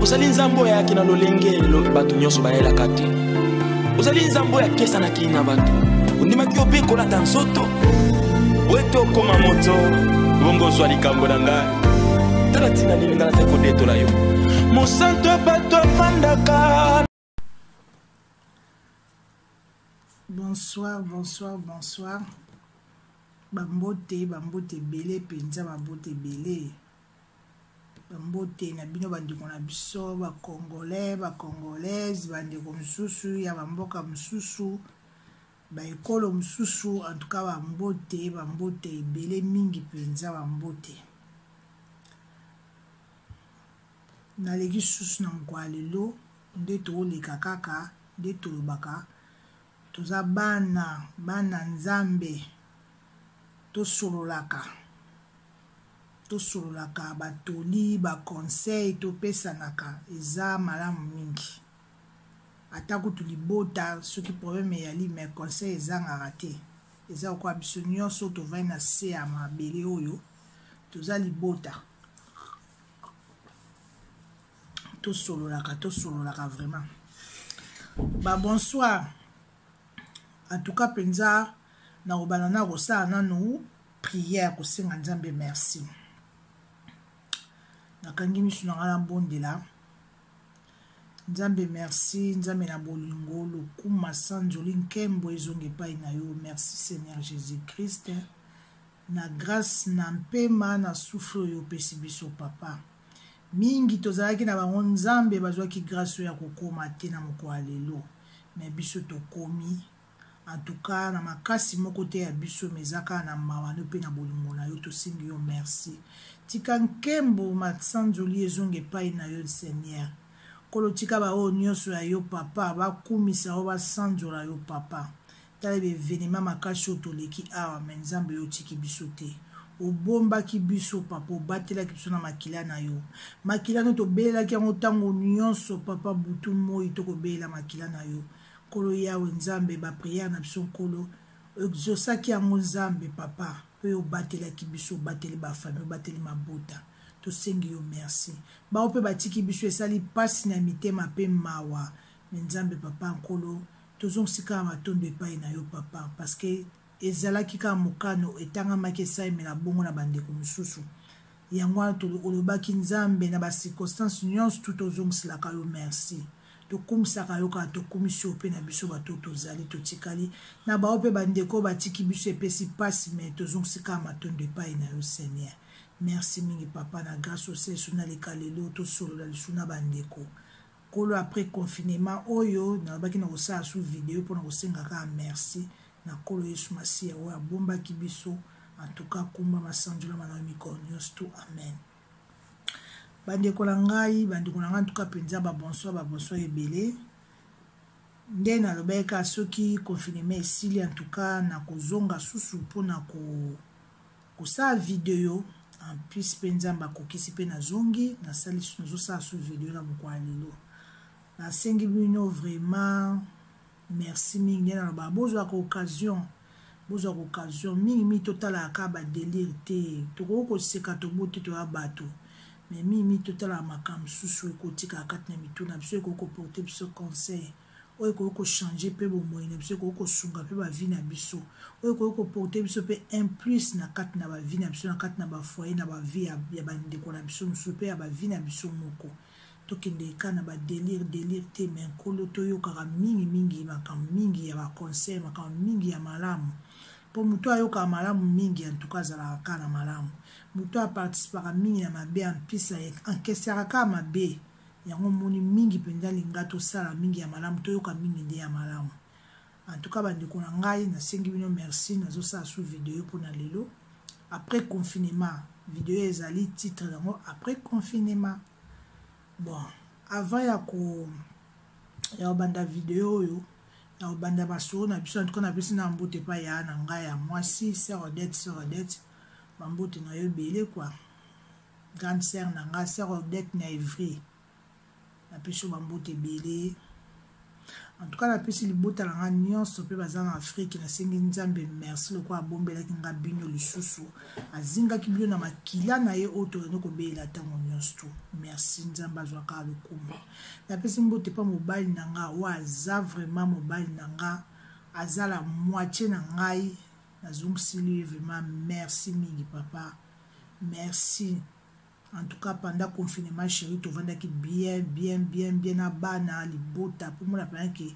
Ozali Nzambe oyo ayaki na lolenge bato nyonso bayelaka te. Ozali Nzambe oyo akesanaki na bato. Ondimaki yo mpe kolata nzoto ete okoma moto, bongo ozwa likambo na ngai. Tala ntina nini ngai nazali kodetola yo. Mosantu ya bato afandaka. Bonsoir, bonsoir, bonsoir. Bambote, bambote ebele mpenza, bambote ebele. Bambote na bino bandeko na biso, ba Congolais, ba Congolaises, bandeko mosusu ya bamboka mosusu, ba ekolo mosusu, en tout cas bambote, bambote ebele mingi mpenza, bambote. Naleki susu na mokolo ya lelo nde tokoleka kaka nde tolobaka toza bana bana Nzambe, tosololaka tosololaka batoli baconseil topesanaka eza malamu mingi. Ata kutu libota soki problème eyali mais conseil ezangaka te. Eza lokola biso nyonso tovandi na se ya mabele oyo toza libota, tosololaka tosololaka vraiment. Ba bonsoir en tout cas mpenza nakobanda na kosala nanu prière kosenga Nzambe merci. Nakangi misu na ngai nabondela Nzambe merci, Nzambe na bolingo, lokuma sanzoli nkembo ezonga epai na yo. Merci Seigneur Jésus-Christ na grâce na mpema na souffle oyo opesi biso papa. Mingi tozalaki na bango Nzambe bazwaki grâce oyo ya kokoma te na mokolo ya lelo, mais biso tokomi. En tout cas na makasi moko te ya biso, mais eza kaka na mawa no mpe na bolingo na yo, tosengi yo merci. Tika nkembo masanzoli ezonga epai na yo Seigneur. Nkolo tika baoyo nyonso ya yo papa bakumisa yo, basanzola yo papa. Tala ba makasi oyo toleki awa, mais Nzambe yo otiki biso te. Obombaki biso papa, obatelaki biso na makila na yo. Makila no tobelelaki yango ntango nyonso papa, butu moi tokobelela makila na yo. Nkolo Yawe Nzambe, ba prière na biso Nkolo exaucaki yango Nzambe papa, mpe obatelaki biso, obateli ba famille, obateli mabota. Tosengi yo merci. Bao mpe batiki biso esali pasi na mitema mpe mawa, mais Nzambe papa Nkolo tozongisi kaka matondo epai na yo papa, parce que ezalaki kaka mokano etangamaki esalemela bongo na bandeko mosusu. Yango wana olobaki Nzambe na ba circonstances nyonso tu tozongiselaka yo merci. Tokumisaka yo kaka, tokumisi yo mpe na biso bato tozali totikali na bao mpe bandeko batiki biso epesi pasi, mais tozongisi kaka matondo epai na yo Seigneur. Merci mingi papa na grâce osesu naleka lelo tosolola lisusu na bandeko. Nkolo après confinement oyo nalobaki na kosala su video mpona kosenga kaka merci na Nkolo Yesu Masiya oyo abombaki biso. En tout cas kumba masanjolama na yo mikolo nyonso tu, amen. Bandeko na ngai, bandeko na ngai en tout cas mpenza ba bonsoir, ba bonsoir ebele. Nde nalobaki kaka soki confinement esili en tout cas nakozonga susu mpona kosala video. En plus mpe Nzambe akokisi mpe nazongi, nasali nazosala su video na mokolo ya lelo. Nasengi bino vraiment merci mingi. Nde nalobaka bozwaka occasion, bozwaka occasion mingi mingi, totalaka kaka ba délire te. Tokoki koseka tobote toya bato, mais mingi mingi totalaka makambo mosusu ekotikaka kati na mitu na biso, ekoki koporte biso conseil oyo ekoki kochange mpe bomoi na biso, ekoki kosunga mpe bavi na biso, oyo ekoki koporte biso mpe un plus na kati na bavi na biso, na kati na bafoyer, na bavi ya bandeko na biso mosusu mpe ya bavi na biso moko. Tokende kaka na ba délire délire te, mais Nkolo toyokaka mingi mingi makambo mingi ya ba conseil, makambo mingi ya malamu. Mpo moto ayokaka malamu mingi en tout cas azalaka kaka na malamu. Moto aparticipaka mingi na mabe, en plus encaissaka kaka mabe. Yango omoni mingi mpenza linga tosala mingi ya malamu, toyoka mingi nde ya malamu. En tout cas bandeko na ngai, nasengi bino merci. Nazosala su video mpona lelo après confinement. Video ezali titre yango après confinement. Bon, avant ya ko ya kobanda video oyo, ya kobanda masolo na biso, en tout cas napesi na mbote epai ya na ngai ya mwasi, sœur Odette, sœur Odette, bambote na yo ebele quoi. Grande sœur na ngai, sœur Odette na Evry, napesi yo bambote ebele. En tout cas napesi libota na nga nyonso mpe baza na Afrique, nasengi Nzambe merci lokola abombelaki nga bino lisusu, azingaki bino na makila na ye oyo tozali kobelela ntango nyonso to. Merci Nzambe azwaka lokumu. Napesi mbote mpa mobali na nga oyo aza vraiment mobali na nga, aza la moitié na ngai, nazongiseli ye vraiment merci mingi papa, merci. En tout cas pendant confinement chérie tovandaki bien bien bien bien na bana libota mpo mona mpenza ke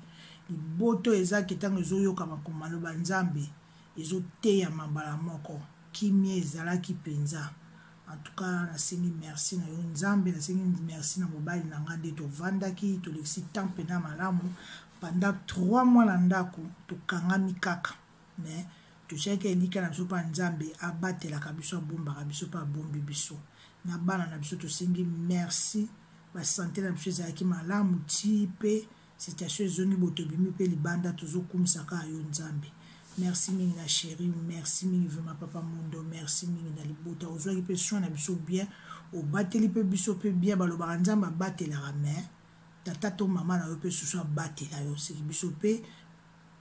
libota oyo eza ke ntango ezoyoka makambo maloba Nzambe ezoteyama mbala moko, kimia ezalaki mpenza. En tout cas nasengi merci na yo Nzambe, nasengi merci na mobali na nga nde tovandaki tolekisi temps mpenza malamu pendant 3 mois na ndako tokangami kaka, mais totiaki elika na biso mpa Nzambe abatelaka biso, abombaka biso mpe abombi biso na bana na biso. Tosengi merci, basante na biso ezalaki malamu ti mpe situation ezongi boye, tobimi mpe libanda, tozokumisa kaka yo Nzambe. Merci mingi na chérie, merci mingi vraiment papa Mondo, merci mingi na libota, ozwaki mpe soin na biso bien, obateli mpe biso mpe bien. Balobaka Nzambe abatelaka, mais tata to mama na yo mpe susu abatela yo, seki biso mpe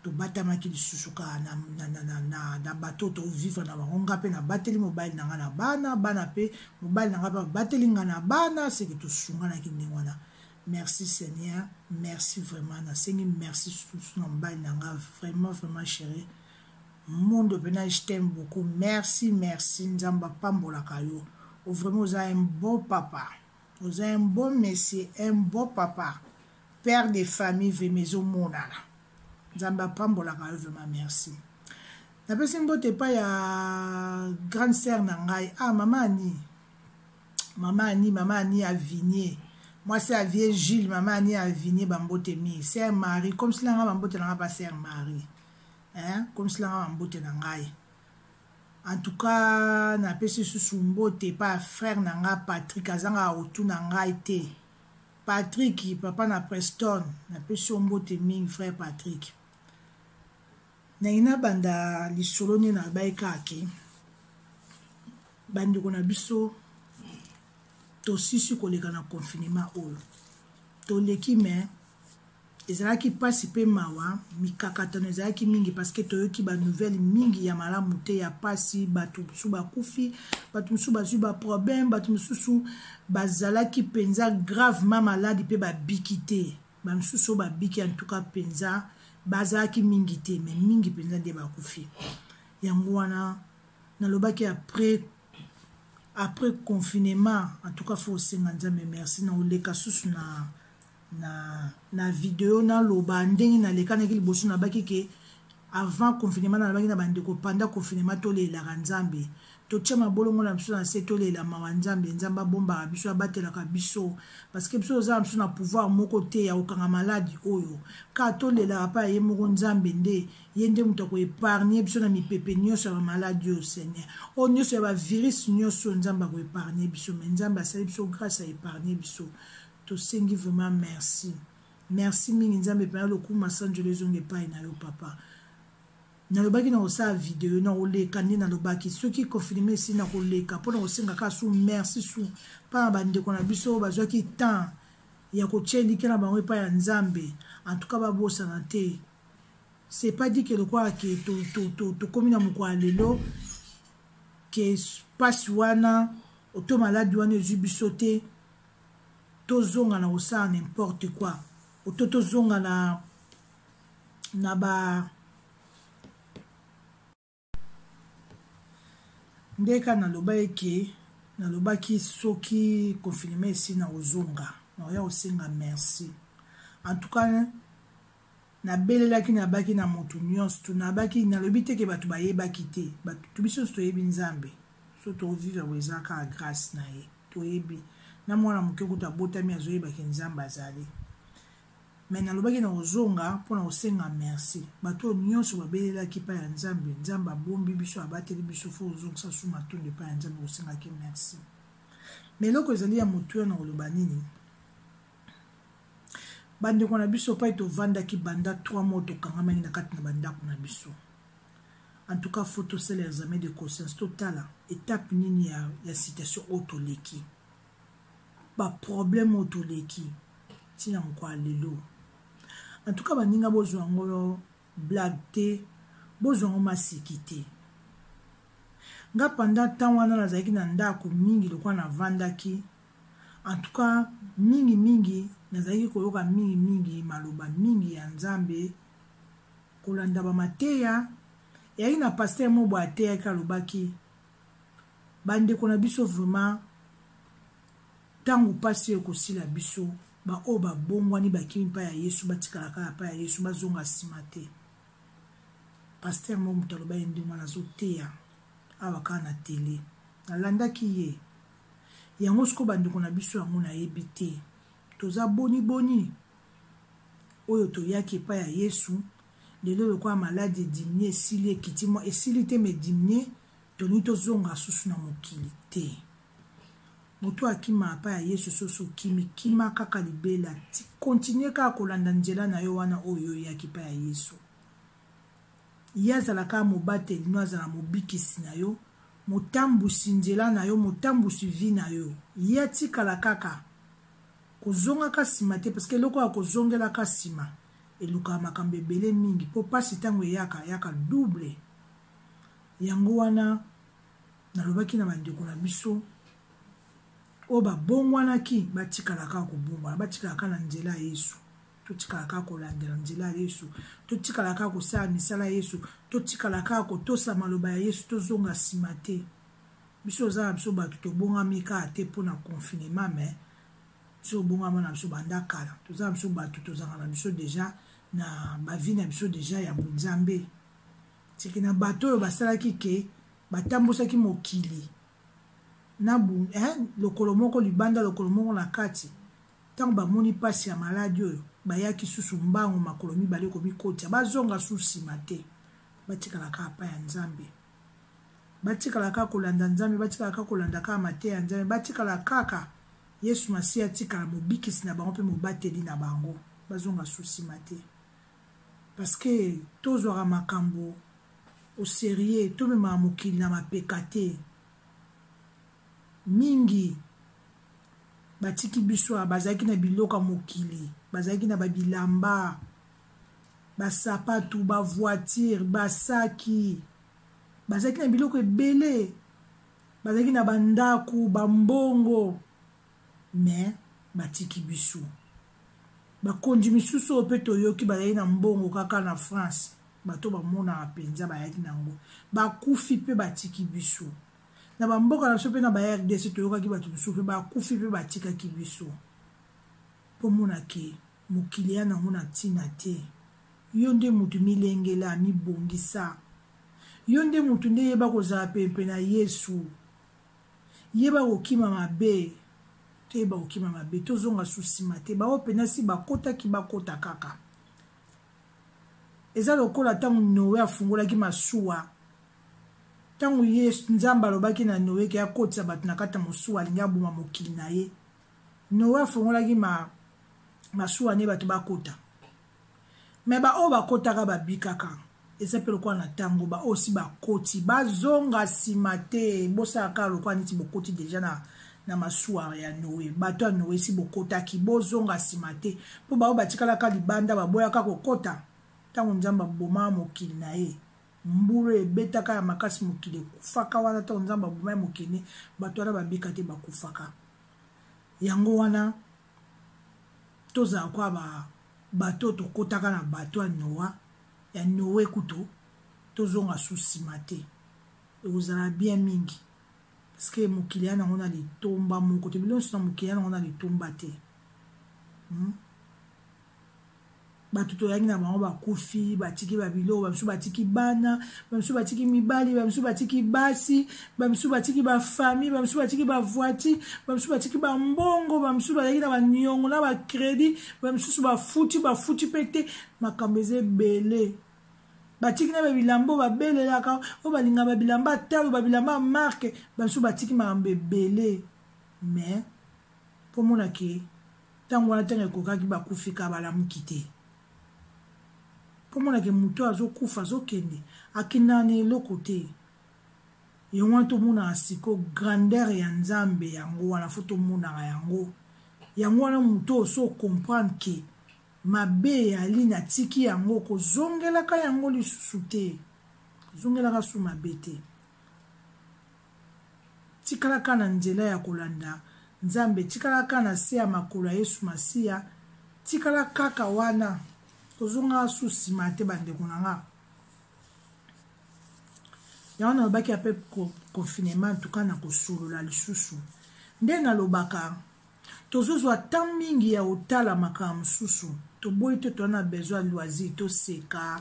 tobatamaki lisusu kaka na, na, na, na, na, na bato tovivre na bango. Nga mpe nabateli mobali na nga na bana, bana mpe mobali na nga mpe abateli nga na bana, seke tosunganaki ndenge wana. Merci Seigneur, merci vraiment, nasengi merci susu na mobali na nga vraiment vraiment chéri Mondo mpena, je t'aime beaucoup, merci merci. Nzambe apambolaka yo, vraiment oza un bon papa, oza un bon monsieur, un bon papa, père de famille, vraiment ezomonana. Nzambe apambolaka yo vraiment, merci. Napesi mbote epai ya grande sœur na ngai, ah mama Ani, mama Ani, mama Ani Avinier, mwasi avie Gilles, mama Ani Avinier, bambote mingi. Sœur Marie, comme sila nga bambote na ngai pa sœur Marie, hein, comme sila nga bambote na ngai. En tout cas napesi lisusu mbote epai ya frère na ngai Patrick, azangaka kotuna ngai te. Patrick, papa na Preston, napesi yo mbote mingi frère Patrick. Nangi nabanda lisolo nde nalobaki kaka ke bandeko na biso tosisi koleka na confinement oyo toleki, mais ezalaki mpasi mpe mawa, mikakatano ezalaki mingi parce que toyoki banouvelle mingi ya malamu te, ya mpasi. Bato mosusu bakufi, bato mosusu bazwi baproblème, bato mosusu bazalaki mpenza gravement maladi mpe babiki te, bamisusu oyo babiki en tout cas mpenza bazalaki mingi te, mais mingi mpenza nde bakufi. Yango wana nalobaki après confinement, en tout cas faut osenga Nzambe merci. Na oleka susu na video, naloba ndenge nalekanaki liboso, nabaki ke avant confinement nalobaki na bandeko, pendant confinement tolelaka Nzambe, totia mabolongo na biso na se, tolela mawa Nzambe. Nzambe abombaka biso, abatelaka biso, parce que biso toza na biso na pouvoir moko te ya kokanga maladi oyo, kaka tolelaka mpa ye moko Nzambe, nde ye nde moto akoépargne biso na mipepe nyonso ya bamaladi oyo, Seigneur, oyo nyonso ya bavirus nyonso, Nzambe akoépargne biso. Mais Nzambe asali biso grâce, aépargne biso, tosengi vraiment merci, merci mingi Nzambe mpena lokumu asanjolo ezonga epai na yo papa. Nalobaki na kosala video, na koleka nde nalobaki soki confinement esili na koleka mpona kosenga kaka su merci su mpa na bandeko na biso oyo bazwaki temps ya kotia elikya na bango epai ya Nzambe. En tout cas babosana te, c'est pas dit que lokola ke tokomi na mokolo ya lelo ke mpasi wana to maladi wana ezwi biso te, tozonga na kosala n'importe quoi, oto tozonga na ba nde kaka naloba eke nalobaki soki confinement esi na kozonga na koya kosenga merci. En tout cas nabelelaki, nabaki na moto nyonso tu, nabaki, nalobi te ke bato bayebaki te, bato biso nyonso toyebi Nzambe, so tovivre boye eza kaka grâce na ye. Toyebi na mwana moke kutu abotami azoyebaki Nzambe azali. Me nalobaki na kozonga mpona kosenga merci bato oyo nyonso babelelaki epai ya Nzambe, Nzambe abombi biso, abateli biso, fo ozongisa su matondo epai ya Nzambe kosengaki merci. Me eloko ezali ya motuya na koloba nini, bandeko na biso, pai tovandaki banda 3 mois tokangamaki na kati na bandako na biso. En tout cas faut tosala examen de conscience, totala étape nini ya situation oyo toleki, baproblème oyo toleki ntina mokolo ya lelo. En tout cas baninga bozwa yango blague te, bozwa yango maseki te. Nga pendant temps wana nazalaki na ndako mingi lokola navandaki, en tout cas mingi mingi nazalaki koyoka mingi mingi maloba mingi ya Nzambe, kolanda ba mateya. Eyaki na pasteur moko boye ateyaki, alobaki bandeko na biso vraiment ntango mpasi oyo ekosila biso, baoyo babongwani bakimi mpa ya Yesu batikala kaka mpa ya Yesu, bazonga nsima te. Pasteur moko moto aloba ye ndenge wana, azoteya awa kaka na tele, nalandaki ye. Yango sikoyo bandeko na biso yango nayebi te toza boni boni oyo toyaki epai ya Yesu lelo lokola maladi ediminie, esili ekiti mwa esili te, ma ediminie, tolingi tozonga susu na mokili te. Moto akima epai ya Yesu, soso okimi, kima kaka libela, continue kaka kolanda nzela na yo wana oyo oyaki epai ya Yesu. Ye azala kaka mobateli no, azala mobikisi na yo, motambusi nzela na yo, motambusi vie na yo. Ye atikala kaka kozongaka nsima te, parce que eloko ya kozongelaka nsima elukaka makambo ebele mingi, mpo mpasi ntango eyaka, eyaka double. Yango wana nalobaki na bandeko na biso oyo babongwanaki, batikala kaka kobongwana, batikala kaka na nzela ya Yesu. Totikala kaka kolandela nzela ya Yesu, totikala kaka kosala misala ya Yesu, totikala kaka kotosa maloba ya Yesu, tozonga nsima te. Biso oza na biso bato tobongami kaka te mpo na confinement, mais biso obongama na biso banda kala. Toza na biso bato tozalaka na biso deja na bavi na biso deja ya bonzambe. Seke na bato oyo basalaki ke batambusaki mokili na bu, lokolo moko libanda, lokolo moko na kati, ntango bamoni mpasi ya maladi oyo, bayaki susu mbangu makolo mibale komikotia, bazonga susu nsima te, batikala kaka pa ya Nzambe, batikala kaka kolanda Nzambe, batikala kaka kolanda kaka mateya ya Nzambe, batikala kaka Yesu Masiya atikala mobikisi na bango mpe mobateli na bango, bazonga susu nsima te. Parce que tozwaka makambo au sérieux, tomemaka mokili na mapeka te. Mingi batiki biso awa, bazalaki na biloko ya mokili, bazalaki na babilamba, basapatu, bavoiture, basaki, bazalaki na biloko ebele, bazalaki na bandako, bambongo, mais batiki biso. Bakonzi misusu oyo mpe toyoki bazalaki na mbongo kaka na France, bato bamonaka mpenza bayaki na yango, bakufi mpe batiki biso. Na bamboka na biso mpe na ba RDC toyokaki bato mosusu mpe bakufi mpe batikaki biso. Mpo mona ke mokili ya nango na ntina te. Yo nde motu milengela, mibongisa. Yo nde motu nde yeba kozala pempe na Yesu. Yeba kokima mabe. Toyeba kokima mabe, tozonga su nsima te. Baoyo mpenza si bakotaki, bakota kaka. Eza lokola ntango Noe afungolaki masuwa. Ntango ye Nzambe alobaki na Noe ke akotisa bato na kati ya mosuwa, alingi aboma mokili na ye. Noe afungolaki masuwa ne bato bakota. Me baoyo bakotaka babikaka. Eza mpe lokola na ntango baoyo si bakoti bazonga nsima te. Bosala kaka lokola neti bokoti deja na masuwa ya Noe. Bato ya Noe si bokotaki, bozonga nsima te. Mpo baoyo batikalaka libanda baboyaka kokota. Ntango Nzambe abomaka mokili na ye, mbula ebetaka ya makasi, mokili ekufaka wana. Ntango Nzambe abomaka mokili, bato wana babika te, bakufaka. Yango wana tozala kwa bato tokotaka na bato ya Noa, ya Noe kutu, tozonga su nsima te. Ekozala bien mingi. Parce que mokili ya nango na litomba moko te, biloko nyonso na mokili ya nango na litomba te. Bato toyangi na bango bakufi, batiki ba biloko, ba misusu batiki bana, ba misusu batiki mibali, ba misusu batiki basi, ba misusu batiki ba famille, ba misusu batiki ba voiture, ba misusu batiki ba mbongo, ba misusu bazalaki na ba niongo na ba crédit, ba misusu bafuti, bafuti pe te. Makambo eza ebele. Batiki na ba bilamba oyo babelelaka, oyo balingaka ba bilamba ya talo, ba bilamba ya marque, ba misusu batiki makambo ebele. Mais po mona ke ntango wana ntango ekokaki bakufi kaka balamuki te. Po mona ke moto azokufa azokende, akendaka na eloko te. Yango wana tomonaka siko grandeur ya Nzambe, yango wana fo tomonaka yango. Yango wana moto oyo so comprendre ke Mabe eyali natiki yango, kozongelaka yango lisusu te. Kozongelaka su mabe te. Tikalaka na nzela ya kolanda Nzambe, tikalaka na se ya makolo ya Yesu Masiya, tikala kaka wana, kozongaka su nsima te bandeko na nga. Yango nalobaki ape confinement en tout cas na kosolola lisusu. Nde nalobaka tozozwa temps mingi ya kotala makambo mosusu, toboyi te, toza na besoin ya loisir, toseka,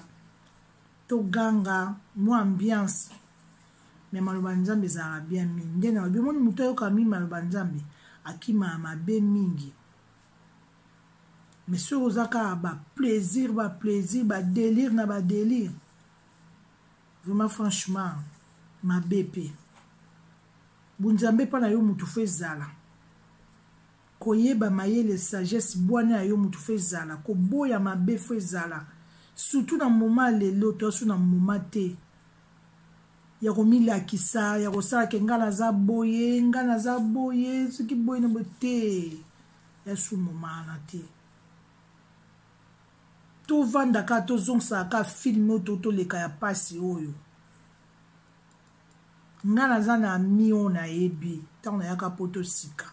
toganga, mwa ambiance. Mais maloba ya Nzambe ezalaka bien mingi. Nde nalobi, omoni moto ayoka mingi maloba ya Nzambe akimaka mabe mingi. Mais soki oza kaka ba plaisir, ba plaisir, ba délire na ba délire, vraiment franchement mabe pe. Bunzambe pa na yo mutu fo ezala. Koyeba mayele sagesse bwana ya yo mutu fo ezala, koboya mabe fo ezala. Surtout na moment lelo, toza su na moment te ya komilakisa, ya kosala ke nga naza boye, nga naza boye, soki boye na boye te. Ya su moment wana te. Tovanda kaka, tozongisaka kaka film oyo to toleka ya pasi oyo. Nga naza na ami oyo nayebi ntango nayaka poto sika,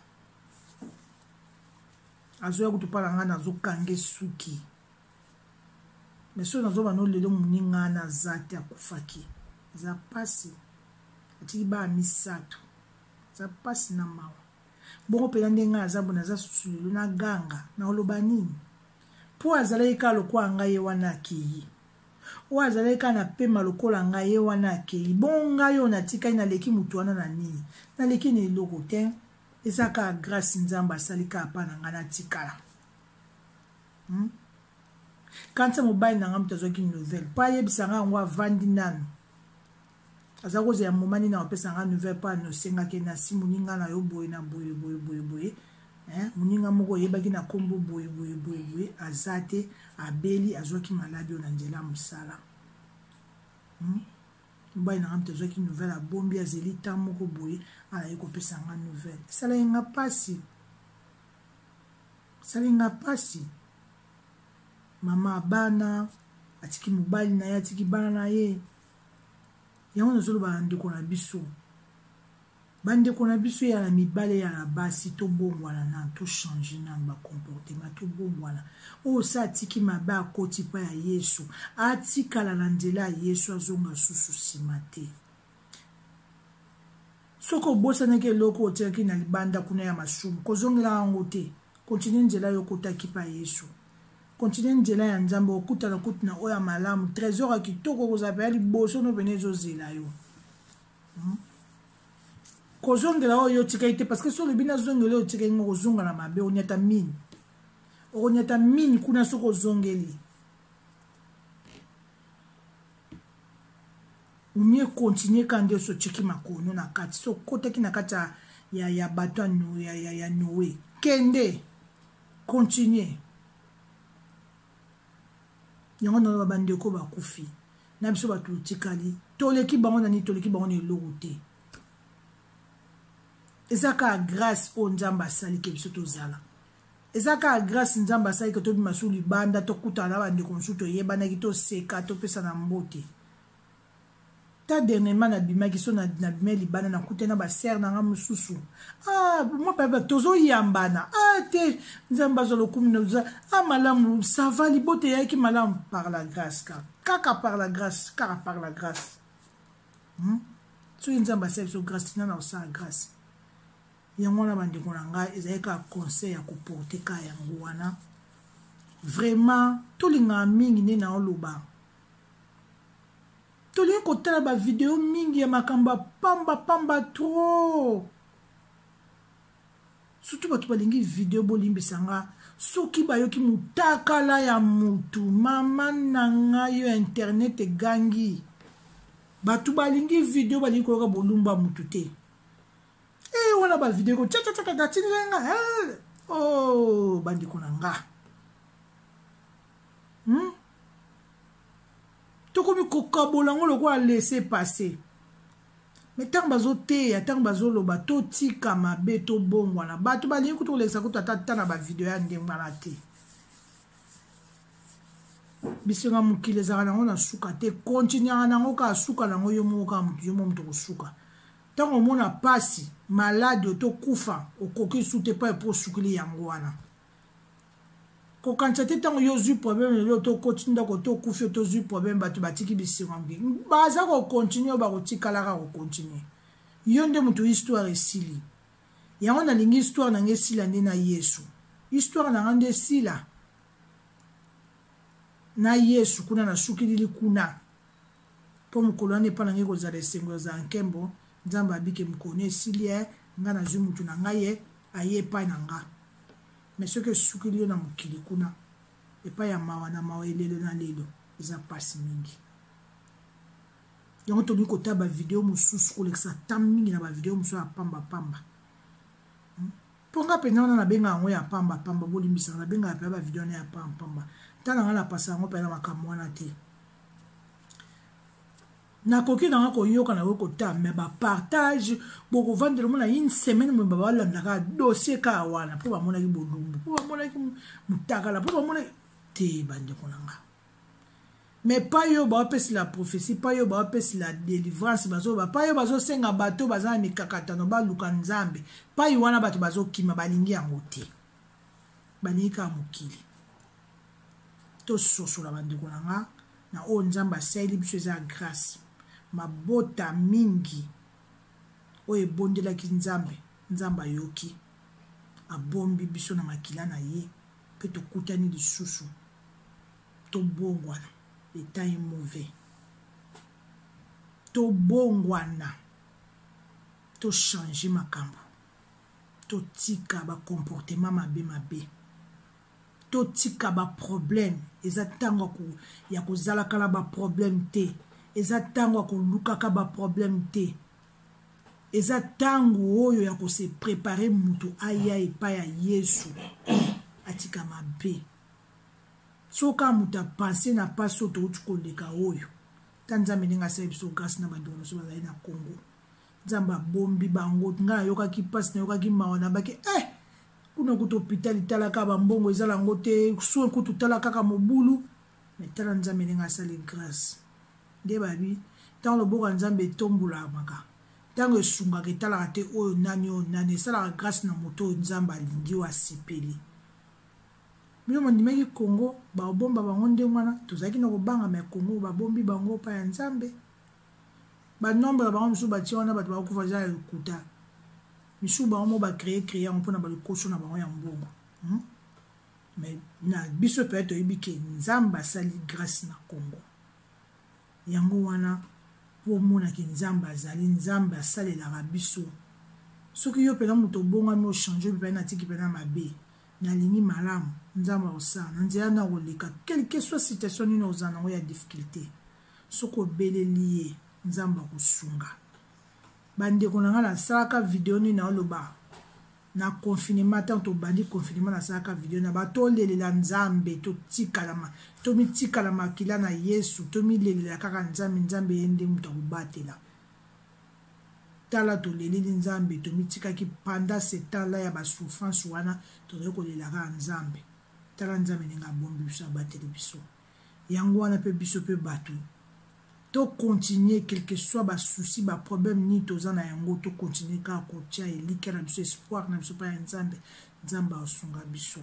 azoya kutu mpa na nga nazokange suki, mais soki nazoba no lelo moninga naza te, akufaki. Eza pasi, atiki bana misato, eza pasi na mawa. Bongo mpenza nde ngai naza boye, naza susu lelo naganga, nakoloba nini? Mpo azalaki kaka lokola ngai, ye wana akei. Oyo azalaki kaka na pema lokola ngai, ye wana akei. Bongo ngai oyo natikali, naleki moto wana na nini? Naleki na eloko te. Eza kaka grâce Nzambe asali kaka mpa na ngai natikala. Kanisa mobali na ngai moto azwaki nouvelle mpo ayebisa ngai yango, avandi nanu aza kozela moma nini akopesa ngai nouvelle mpo anosengaki na si moninga na yo boye na boye boye boye boye, hein? Moninga moko oyebaki na nkombo boye boye boye boye aza te, abeli, azwaki maladi oyo na nzela ya mosala. Mobali na ngai moto azwaki nouvelle, abombi, azeli temps moko boye alayi kopesa ngai nouvelle. Esalaki nga mpasi, esalaki nga mpasi. Mama bana atiki mobali na ye, atiki bana na ye. Yango nazoloba na ndeko na biso, bandeko na biso ya na mibale ya na basi, tobongwana nanu, tochange nanu bacomportement, tobongwana. Oyo sa atiki mabe akoti pa ya Yesu, atikala na nzela ya Yesu, azonga susu nsima te. Soki obosanaki eloko otiaki na libanda kuna ya masumu, kozongela yango te. Continue nzela yo okotaki pa Yesu, continue nzela ya Nzambe, okutana kutu na oyo ya malamu, trésor ya kitoko kozala mpenza liboso no pene ezozela yo. Kozongela oyo yo otikaki te, parce que soki olobi nazongela oyo otikaki ngo, kozonga na mabe, onyata mine, okonyata mine kuna soki ozongeli. Mieux continuer ka nde so otiki makono na kati, so okotaki na kati ya bato ya Noé, kende continue. Yango naloba bandeko bakufi na biso bato totikali, toleki bango na nini? Toleki bango na eloko te. Eza kaka grâce oyo Nzambe asali ke biso tozala. Eza kaka grâce Nzambe asali ke tobima su libanda, tokutana na bandeko mosusu toyebanaki, toseka, topesana mbote. Ta dernièrement nabimaki so nabimaki libanda, nakutani na basere na nga mosusu. Ah, mwa papa tozoyambana. Ah te, Nzambe azwa lokumu na ah malamu, ça va, libota eyaki malamu par la grâce, kaka par la grâce, kaka par la grâce. Soki Nzambe asali biso grâce, tina na kosala grâce. Yango wana bandeko na ngai, ezali kaka conseil ya koporte kaka yango wana. Vraiment tolingaka mingi nde naoloba, tolingi kotala bavideo mingi ya makambo ya pamba pamba trop. Surtout bato balingi video, bolimbisa nga soki bayoki mutakala ya mutu, mama na ngai yo internet egangi. Bato balingi video, balingi koyoka bolumbu ya mutu te. Wana ba video ko tcha tcha tcha tcha tindela nga. Oh bandeko na nga. Tokomi kokabola yango lokola laisser passer. Mais ntango bazoteya, ntango bazoloba totika mabe, tobongwana, bato balingi kutu kolekisa kutu ata ta na bavideo ya ndenge wana te. Bisenga mokili ezalaka nango na suka te, kontinuaka nango kaka, suka nango yo moko kaka moto, yo moko moto kosuka. Ntango omona pasi, maladi oto kufa, okoki su te epai mpo osukili yango wana. Kokanisa te ntango yo ozwi problème lelo to okoti ndako to okufi to ozwi problème, bato batiki bisengo ya mokili, baza kokontinue, bakotikalaka kokontinue. Yo nde moto histoire esili. Yango nalingi histoire na ngai esila nde na Yesu. Histoire na ngai nde esila na Yesu kuna nasukilili kuna, mpo mokolo wana epai na ngai kozala esengo, ezala nkembo. Nzambe abike mokolo na esili ye, ngai nazwi motu na ngai, ye aye epai na nga. Me soki esukili yo na mokili kuna, epai ya mawa na mawa, elelo na lelo, eza mpasi mingi. Yango tolingi kotala bavideo mosusu, kolekisa ta mingi na bavideo mosusu ya pambapamba. Mpo nga mpenza wana nabenga yango ya pambapamba, bolimbisaka, nabengaka mpenza bavideo wana ya pambapamba. Ntango nga napasa yango mpenza makambo wana te, nakoki nanga koyoka, nakoki kotala, me bapartage bokovandela omona une semaine mobimba balandaka dossier kaka wana, mpo bamonaki bolumbu, mpo bamonaki motakala, mpo bamonaki te. Bandeko na nga, mais pa yo baopesela prophétie, pa yo baopesela délivrance, bazoba pa yo bazosenga bato baza na mikakatano baluka Nzambe, pai wana bato bazokima, balingi yango te, balingi kaka mokili. Tososola bandeko na nga na oyo Nzambe asaleli biso, eza grâce. Mabota mingi oyo ebondelaki Nzambe, Nzambe ayoki, abombi biso na makila na ye, mpe tokutani lisusu. Tobongwana, le temps est mauvais. Tobongwana, tochange makambo, totika bacomportement mabe mabe, totika baproblème. Eza ntango ya kozalaka na baproblème te, eza ntango ya kolukaka baproblème te, eza ntango oyo ya kose prepare moto aya epai ya Yesu, atika mabe. Soki kaka moto apense na mpasi oyo touti koleka oyo, ta Nzambe ndenge asali biso grâce na bandeko na biso bazali na Congo, Nzambe abombi bango. Ngai nayokaki mpasi, nayokaki mawa, nabaki eh, kuna kutu hôpital tala kaka bambongo ezala yango te, soin kutu tala kaka mobulu. Me tala Nzambe ndenge asali grâce. Nde babi ntango loboko ya Nzambe etombolamaka, ntango esungaka, etalaka te oyo nani, oyo nani, esalaka grâce na moto oyo Nzambe alingi, oyo asepeli. Bino mondimaki Congo babomba bango ndenge wana, tozalaki na kobanga, me Congo babombi bango pa ya Nzambe. Banombre na bango mosusu batie wana, bato bakokufa eza ya lokuta. Misusu bango mo bacree cree yango mpona balikoso na bango ya mbongo, Mais na biso mpe toyebi ke Nzambe asali grâce na Congo. Yango wana mpo omonaki Nzambe azali, Nzambe asalelaka biso. Soki yo mpena moto obongami, ochange, mpe natiki mpena mabe, nalingi malamu, Nzambe akosala na nzela na koleka, quelque soit situation nini ozala nango ya difficulté. Soki obeleli ye, Nzambe akosunga. Bandeko na ngai, nasalaka video nini naoloba na confinement, ntango tobandi confinement, nasalaka video na bato, tolelela Nzambe, totikala, tomitikala makila na Yesu, tomilelela kaka Nzambe. Nzambe ye nde moto akobatela. Tala, toleleli Nzambe, tomitikaki pendant ce temps là ya basouffrance wana, tozali kolela kaka Nzambe. Tala Nzambe ndenge abombi biso, abateli biso. Yango wana mpe biso mpe bato tocontinue, quelque soit basusi, baproblème nini toza na yango, tocontinue kaka kotia elikya na biso, espoir na biso mpa ya Nzambe. Nzambe asunga biso.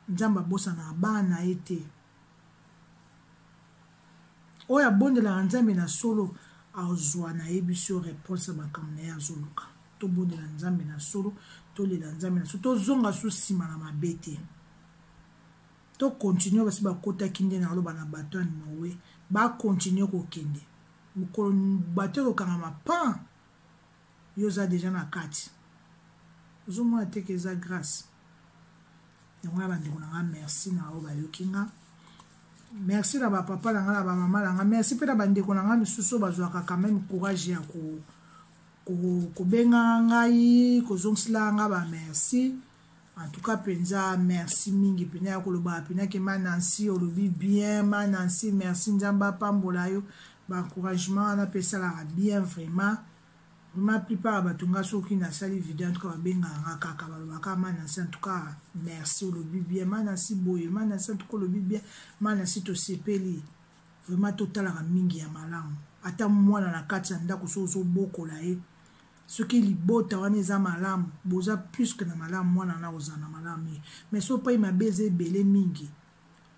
Nzambe abosanaka bana na ye te. Oyo abondelaka Nzambe na solo azwa, nayebi biso, réponse ya makambo na ye azoluka. Tobondela Nzambe na solo, tolela Nzambe na solo, tozonga su nsima na mabe te, tokontinue. Basi bakotaki nde naloba na bato ya Noe, bakontinue kokende. Mokolo bato ekokangama pan, yo oza deja na kati, ozomona te ke eza grâce. Yango wana bandeko na nga, merci na oyo bayoki nga, merci na bapapa na nga, na bamama na nga, merci mpe na bandeko na nga misusu oyo bazwaka quand même courage ya kobengaka ngai, kozongisela nga ba merci. En tout cas mpenza merci mingi mpenza ya koloba mpenza ke ma Nancy olobi bien, ma Nancy merci, Nzambe apambola yo. Baencouragement wana mpe esalaka bien vraiment. Vraiment plupart ya bato nga soki nasali video, en tout cas babengaka nga kaka, balobaka: "Manasi, en tout cas merci, olobi bien. Manasi boye, Manasi, en tout cas olobi bien. Manasi, tosepeli vraiment." Totalaka mingi ya malamu. Ata mwana na kati ya ndako, so ozobokola ye, soki libota wana eza malamu, boza plus que na malamu, mwana na kozala na malamu ye. Mais so pai mabe eza ebele mingi,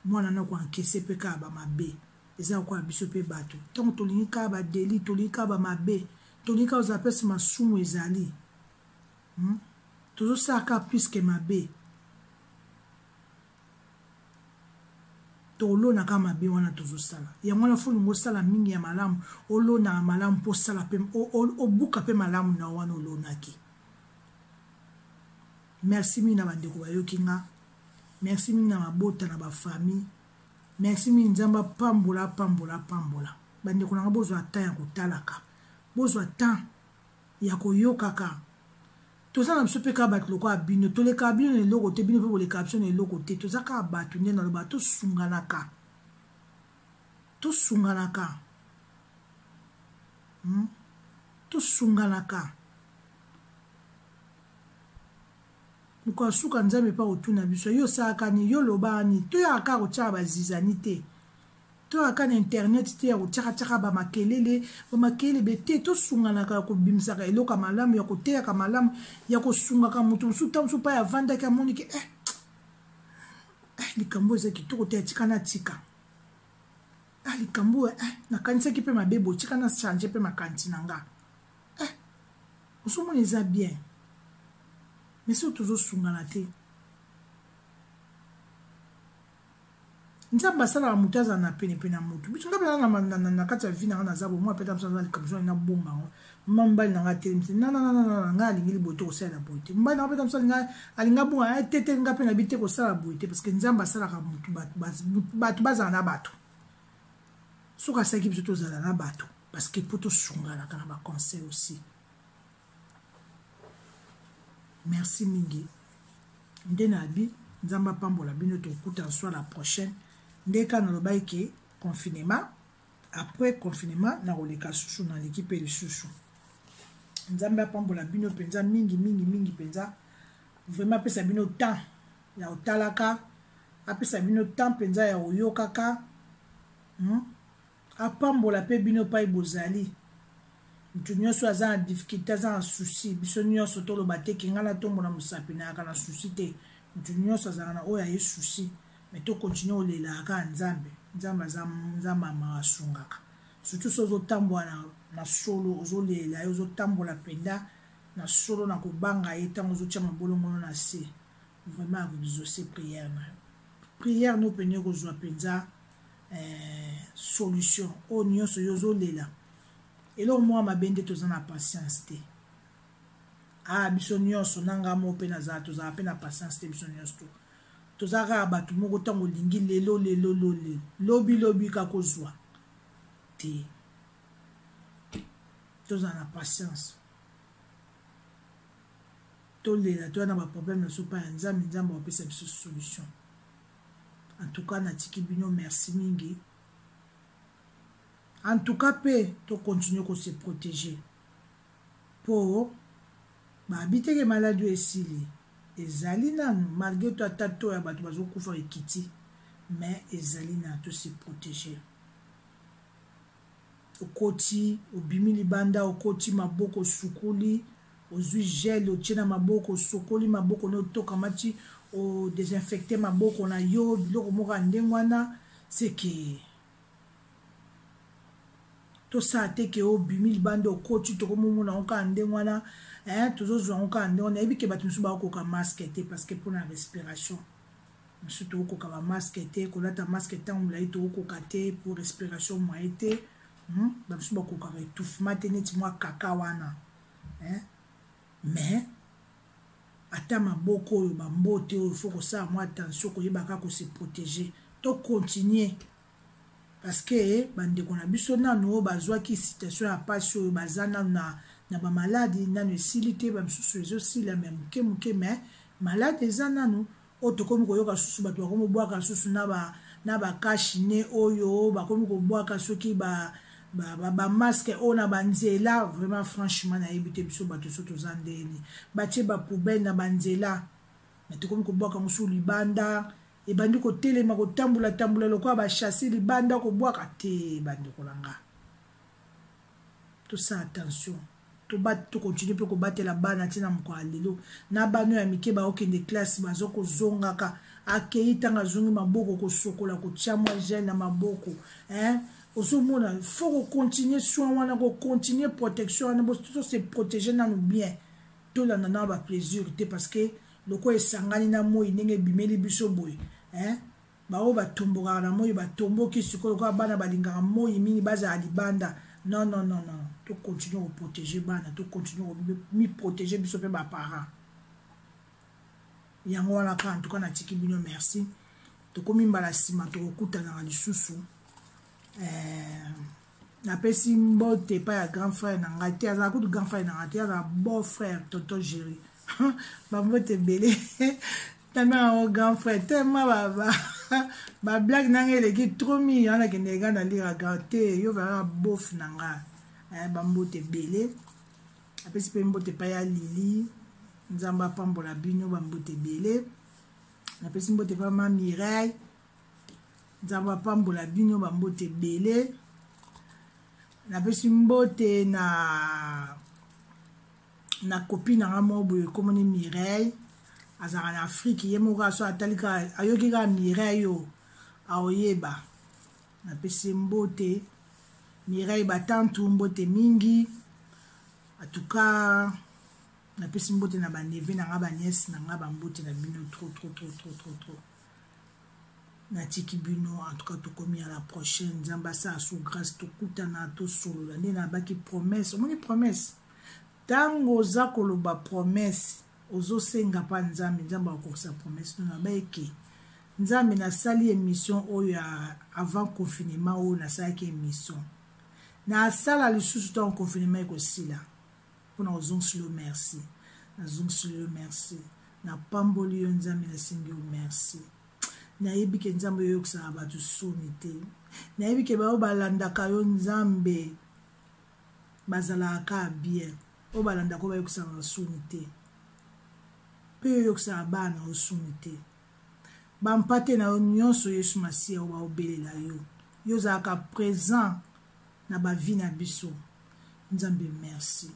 mwana na koankese mpe kaka bamabe. Eza lokola biso mpe bato, ntango tolingi kaka badeli, tolingi kaka bamabe, tolingi kaka kozala mpesi masumu ezali, Tozosala kaka plus que mabe, tolonaka mabe wana tozosala yango wana. Fo olingi osala mingi ya malamu, olonaka malamu mpo osala mpe obuka mpe malamu na wana olonaki. Merci mingi na bandeko bayoki nga. Merci mingi na mabota, na bafamille. Merci mingi. Nzambe apambola, apambola, apambola bandeko na nga. Bozwa temps ya kotalaka, bozwa temps ya koyokaka. Toza na biso mpe kaka bato lokola bino. Tolekaka bino na eloko te, bino mpe bolekaka biso na eloko te. Toza kaka bato. Nde naloba, tosunganaka, tosunganaka, Tosunganaka. Mokolo suka, Nzambe mpa kotuna biso: "Yo osalaka nini? Yo olobaka nini?" Toyaka kaka kotiaka bazizani te, toyaka na internet te ya kotiakatiaka bamakelele, bamakelele be te. Tosunganaka ya kobimisaka eloko ya malamu, ya koteyaka malamu, ya kosungaka moto mosusu. Ntango mosusu mpa avandaki, amoniki eh, likambo eza kitoko te, atika na tika. Ah, likambo eh, nakanisaki mpe mabe, botika na change mpe makanisi na nga. Eh, ozomona eza bien. Mais soki tozosungana te, Nzambe asalaka moto azala na penepene ya motu. Biso nga mpenza na kati ya vie na nga, naza bomwa peta mosu aza likambo so na bonga yango. Ma mobali na nga atelemisi nanananana, ngai alingeli boye te, kosalela boye te. Mobali na nga peta mosu alinga bonga te te, nga mpe na bi te, kosala boye te, parce que Nzambe asalaka motu bato bazala na bato. Soki asalaki biso tozala na bato, parce que mpo tosunganaka na baconseil aussi. Merci mingi nde na bi. Nzambe apambola bino. Tokuta soit la prochaine. Nde kaka nalobaki ke confinement, après confinement nakoleka susu, naleki mpe lisusu. Nzambe apambola bino mpenza mingi mingi mingi mpenza. Vraiment apesa bino temps ya kotalaka, apesa bino temps mpenza ya koyokaka, Apambola mpe bino pai bozali. Moto nyonso aza na difficulté, aza na souci, biso nyonso toloba te ke ngai natombola mosapi, nayaka na souci te. Moto nyonso azalaka na oyo aye souci, mais tokontinue olelaka kaka Nzambe. Nzambe aza Nzambe amaka, asungaka, surtout so ozotambola na solo, ozolela ye, ozotambola mpenza na solo, na kobanga ye. Ntango ozotia mabolongono na se, vraiment akoexauce prière na yo. Prière no pene ekozwa mpenza solution oyo nyonso yo ozolela. Eloko moko mabe nde toza na patience te. Ah, biso nyonso na nga mo mpe nazala, tozala mpe na patience te. Biso nyonso to toza kaka bato moko. Ntango olingi lelo lelo, lole lobi lobi, kaka kozwa te. Tozala na patience, tolela, toya na baproblème na biso mpa ya Nzambe. Nzambe apesa biso solution. En tout cas natiki bino. Merci mingi. En tout cas mpe tocontinue kose protéger, mpo babi teke maladi oyo esili, ezali nanu. Malgré to ata to ya bato bazokufa ekiti, mais ezali na tose protéger. Okoti, obimi libanda, okoti, maboko osukuli, ozwi gel, otie na maboko, osokoli maboko na otokamati, odésinfecte maboko na yo, biloko moko ya ndenge wana. Seke tosala te ke obimi libanda, okoti, tokomomona yango kaka ndenge wana, tozozwa yango kaka ndenge wana. Nayebi ke bato mosusu bakokoka masque te, parce que mpona respiration. Mosusu tokokoka bamasque te, kolata masque ntango molai tokokoka te, pour respiration moye te. Bamosusu bakokaka étouffement te, neti mwa kaka wana. Mais ata maboko oyo, bambote oyo, faut kosala mwa attention, koyeba kaka kose protéger. Tocontinue, parce que bandeko na biso nanu oyo bazwaki situation ya mpasi oyo, baza nanu na bamaladi, nanu esili te. Bamisusu ezosila me moke moke, mais maladi eza nanu. Oyo tokomi koyoka susu, bato bakomi kobwaka susu na bacache-nez oyo bakomi kobwaka soki ba Bamasque oyo na banzela, vraiment, franchement, nayebi te biso bato so toza ndeni. Batie bapoubelle na banzela, me tokomi kobwaka mosusu libanda. Ebandi kotelema, kotambola tambola lokola bachasse libanda, kobwaka te. Bandeko na nga, tosala attention, tokontinue mpe kobatela bana. Ntina mokolo ya lelo na bana ya mike baokende classe, baza kozongaka, akei ntango azongi, maboko kosokola, kotia mwa gel na maboko, hein? Ozomona, faut kocontinue soin wana, kocontinue protection wana, to se protéger nanu bien. Tolanda na baplaisir te, parce que lokola esangani na moi ndenge ebimeli biso boye, hein? Baoyo batombokaka na moi batomboki sikoyo, lokola bana balingaka moi mingi, bazala libanda. Non, non, non, non, tocontinue koprotéger bana, tocontinue komiprotéger biso mpe baparent. Yango wana kaka. En tout cas, natiki bino. Merci. Tokomi mbala nsima, tokokutanaka lisusu. Napesi mbote epai ya grand frère na ngai te, azala kutu grand frère na ngai te, azala beau frère, tonton Géri. Bambote ebele. Tama yango grand frère, tellement bablague nanga eleki trop mingi wana. Nakende nga na lira grand te, yo vraiment beauf na nga. Bambote ebele. Apesi mpe mbote epai ya Lili, Nzambe apambola bino. Bambote ebele. Napesi mbote epai ma Mireille, Nzambe apambola bino. Bambote ebele. Napesi mbote na copine na nga moko boye, ekomoni Mireille, azalaka na Afrique. Ye moko aso atali kaka, ayoki kaka Mireille oyo, aoyeba. Napesi ye mbote, Mireille Batantu, mbote mingi. En tout cas, napesi mbote na baneveux na nga, banièce na nga, bambote na bino trop, trop, trop, trop, trop, trop. Natiki bino. En tout cas, tokomi à la prochaine. Nzambe asala sous grâce, tokutana, tosolola nde nabaki promesse. Omoni promesse, ntango oza koloba promesse, ozosenga mpa Nzambe, Nzambe akokokisa promesse. No nabayeke Nzambe, nasali émission oyo ya avant confinement oyo nasalaki émission, nasala lisusu ntango confinement ekosila mpona kozongisila yo merci. Nazongisila yo merci, napamboli yo Nzambe, nasengi yo merci. Nayebi ke Nzambe oyokisaka bato soni te. Nayebi ke baoyo balandaka yo, Nzambe, bazalaka kaka bien. Oyo balandaka oyo bayokisaka na soni te, mpe oyokisaka bana yo soni te, bampate na yo nyonso, Yesu Masiya, oyo baobelela yo, yo ozalaka présent na bavie na biso. Nzambe, merci,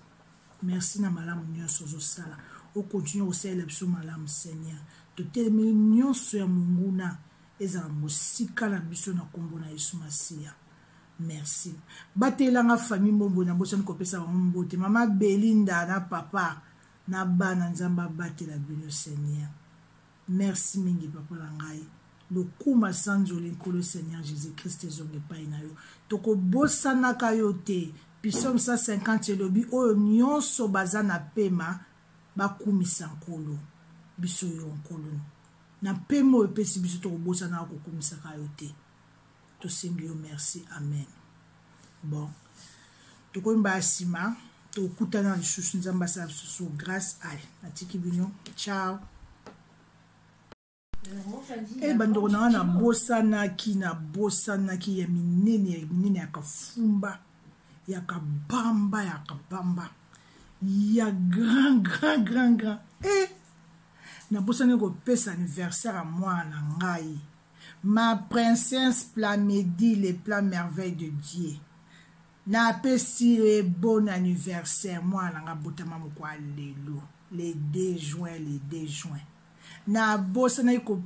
merci na malamu nyonso ozosala. Okontinue kosalela biso malamu, Seigneur. Totelemeli nyonso ya monguna, ezala mosika na biso na nkombo na Yesu Masiya. Merci. Batelanga famille Mbombo, nabosani kopesa bango mbote, mama Belinda na papa na bana. Nzambe abatela bino, Seigneur. Merci mingi, papa na ngai. Lokuma, sanzoli, Nkolo Seigneur Jésus Christ ezonga epai na yo. Tokobosanaka yo te. Psaume 150 elobi: oyo nyonso baza na pema bakumisa Nkolo. Biso yo, Nkolo, na pema oyo epesi biso, tokobosanaka kokumisaka yo te. Tosengi yo merci. Amen. Bon, tokoyemba ya nsima, tokutana lisusu. Nzambe asala lisusu grâce. Ale, natiki bino. Ciao. E bandeko na nga, nabosanaki ya minene, ya minene, ya kafumba, ya kabamba, ya kabamba, ya grand, grand, grand, grand. E nabosani kopesa anniversaire ya mwana na ngai, ma princesse Plamedi, le plan merveille de Dieu. Napesi ye bon anniversaire. Mwana na nga botama moko ya lelo, le 2 juin, le 2 juin. Nabosanaki ko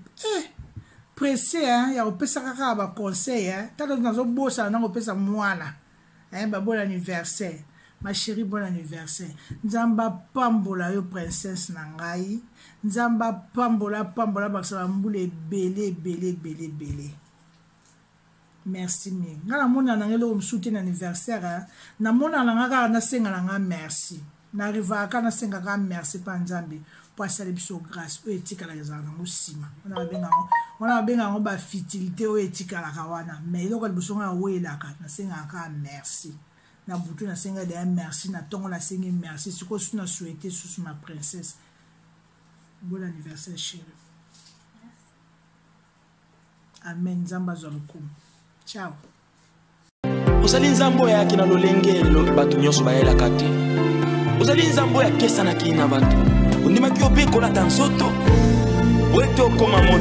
presse, hein, ya kopesaka kaka baconseil, hein. Tata, nazobosana na kopesa mwana, hein, ba bon anniversaire. Ma chérie, bon anniversaire. Nzambe apambola yo, princesse na ngai. Nzambe apambola, apambola, bakisa bambula ebele, ebele, ebele, ebele. Merci mingi. Ngai namona nanga eloko mosusu te na anniversaire. Namona nanga kaka nasenga na ngai merci. Narivaka kaka, nasenga kaka merci mpa Nzambe mpo asali biso grâce. Oyo etikalaka ezalaka nango nsima wana, babenga yango bafutilité oyo etikalaka wana. Mais eloko ya liboso ngai awelaka, nasengaka kaka merci. Na butu nasenga deya merci, na ntongo nasengi merci, sikoyo susu na souhaite susu ma princesse bon anniversaire, chérie. Amen. Nzambe azwa lokumu. Ciao. Ozali Nzambe oyo ayaki na lolenge bato nyonso bayelaka te. Ozali Nzambe oyo akesanaki na bato, ondimaki yo mpe kolata nzoto po ete okoma moto.